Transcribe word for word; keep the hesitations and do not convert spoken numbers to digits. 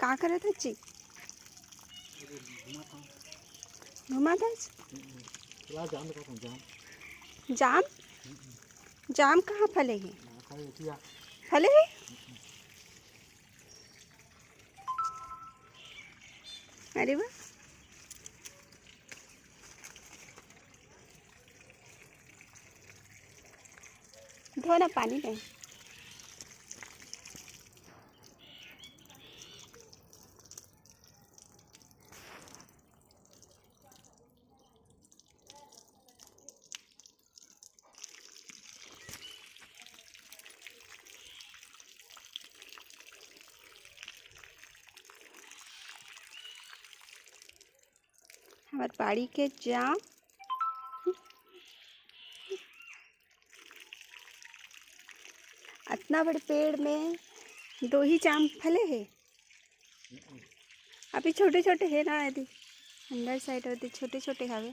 का करत हस जी? घूमत हस? जाम? जाम कहाँ फले हे? फले हे। अरे वाह। धो ना पानी में। हमर बाड़ी के जाम। अतना बड़े पेड़ में दो ही जाम फले हे। अभी छोटे छोटे हे ना, यदि अंदर साइड होती छोटे छोटे हवे।